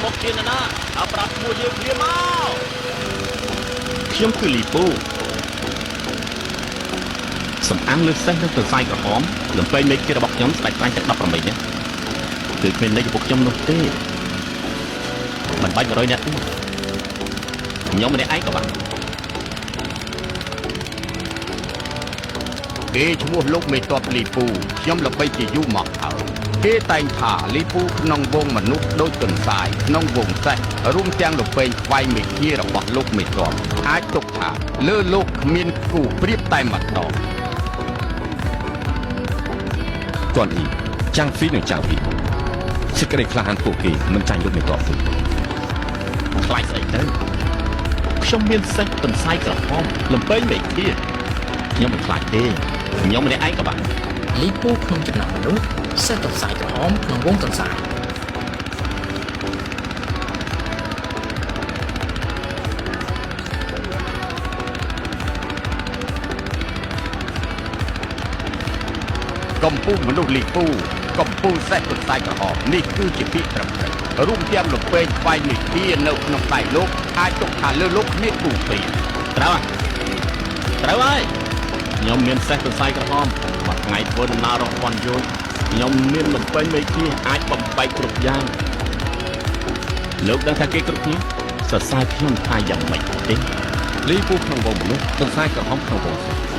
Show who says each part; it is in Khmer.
Speaker 1: មកជានរណាអើប្រាប់ឈ្មោះយើងគ្នាមកខ្ញុំគឺលីពូសំអាងលើសេះនិងទន្សាយក្រហមលំពេងមេឃរបស់ខ្ញុំស្បែកខ្លាញ់ទាំង18នាក់គឺគ្មានន័យចំពោះខ្ញុំនោះទេមិនបាច់100នាក់ទេខ្ញុំម្នាក់ឯងក៏បាន
Speaker 2: គេឈ្មោះលោកមេតបលីពូខ្ញុំល្បីជាយូរមកហើយគេតែងថាលីពូក្នុងវងមនុស្សដូចទន្សាយក្នុងវងសេះរួមទាំងលពែងខ្វែងមេឃារបស់លោកមេតបអាចទុកថាលើលោកគ្មានគូប្រៀបតែម្ដង
Speaker 3: កនអ៊ីចាំងហ្វីនិងចាំងវីសេចក្តីក្លាហានពួកគេមិនចាញ់លោកមេតបទេ
Speaker 1: ខ្លាចស្អីទៅខ្ញុំមានសេះទន្សាយក្រហមលំពេងមេឃាខ្ញុំមិនខ្លាចទេខ្ញុំម្នាក់ឯងក៏បាន
Speaker 4: លីពូក្នុងចំណោមមនុស្សសេះទន្សាយក្រហមក្នុងវងទន្សាយ
Speaker 2: កំពូលមនុស្សលីពូកំពូលសេះទន្សាយក្រហមនេះគឺជាពាក្យត្រឹមត្រូវរួមទាំងលពែងខ្វែងមេឃានៅក្នុងដៃលោកអាចទុកថាលើលោកគ្មានគូប្រៀប
Speaker 1: ត្រូវហើយត្រូវហើយខ្ញុំមានសេះទន្សាយក្រហមមួយថ្ងៃធ្វើដំណើររាប់ពាន់យោជន៍ខ្ញុំមានលំពេងមេឃាអាចបំបែកគ្រប់យ៉ាងលោកដឹងថាគេគ្រប់គ្នាសរសើរខ្ញុំថាយ៉ាងម៉េចទេ
Speaker 3: លីពូក្នុងវងមនុស្សទន្សាយក្រហមក្នុងវងសេះ